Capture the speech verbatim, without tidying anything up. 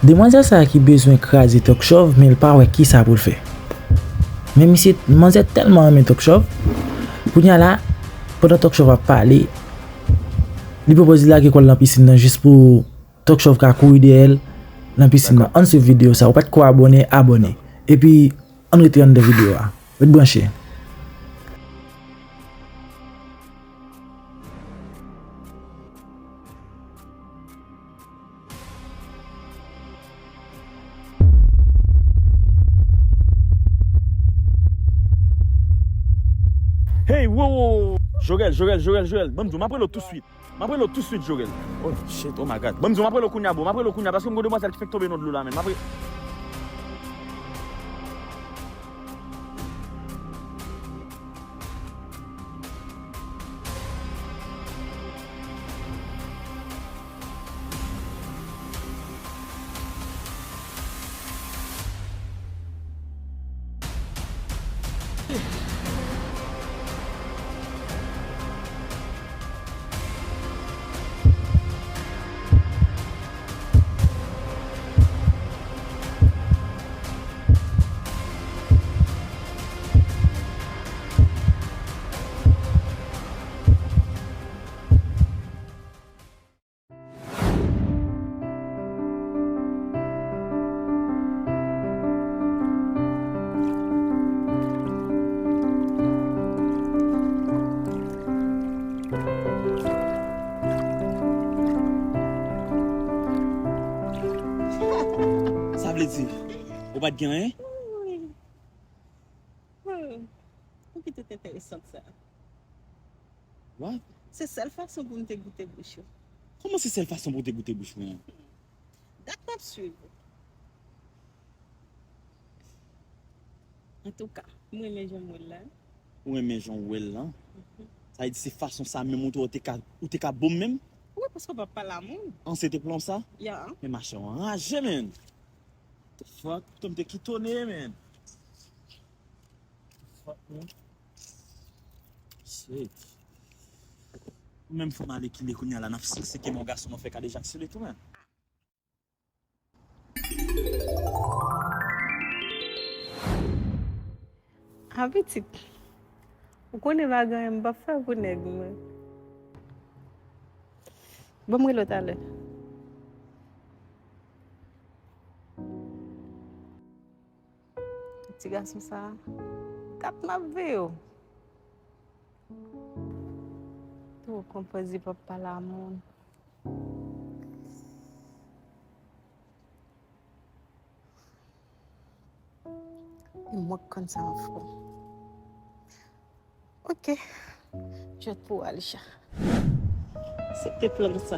Demwazèl sa ki bezwen kraze Tòk Chòv, men l pa wè kisa pou l fè. Men misye, manzè tèlman renmen Tòk Chòv, kounye a la, pandan Tòk Chòv ap pale, li pwopoze lage kò l nan pisin nan jis pou Tòk Chòv ka kouri dèyè l nan pisin nan. Dakò. Ann swiv videyo sa. Ou pa t ko abòne, abòne. Epi, ann rete anndan videyo a. Ret branche. Hey, wo, wo, wo. Jorel, Jorel, Jorel, Jorel. Ban m di w, m ap rele w tousuit. M ap rele w tousuit, Jorel. Oh, shit, oh my God. Ban m di w, m ap rele w kounye a, bro. M ap rele w kounye a, paske m gen yon demwazèl ki fenk tonbe nan dlo la, menn. M ap re- Sa vle di, ou pa t gen anyen? Wi. Hmm. Ou ki tout enteresan sa. What? Se sèl fason pou m te goute bouch ou. Kòman se sèl fason pou w te goute bouch mwen an? Dat m ap swiv ou. Antouka, m renmen jan m wè l la. Ou renmen jan w wè l lan? Mhm. Sa vle di se fason sa menm ou te, ou te ka, ou te ka bo m menm? Wi, paske w p ap pale a moun. An, se te plan sa? Ya. Men machè w anraje, menn. The fuck? Poutan m te kitone, menn. Fuck, man. Shit. Ou menm fò m ale kile kounye a la, n ap seke men yon gason nan fè kadejak sou li tou, man. A pitit, ou konnen pa gen anyen m p ap fè pou nèg mwen. Ban m rele w talè. Ti gason sa, dat m ap veye w. Tou konpoze p ap pale a moun. E mwen k konn sa anfò. Ok. Jwèt pou Alisha. Se te plan sa.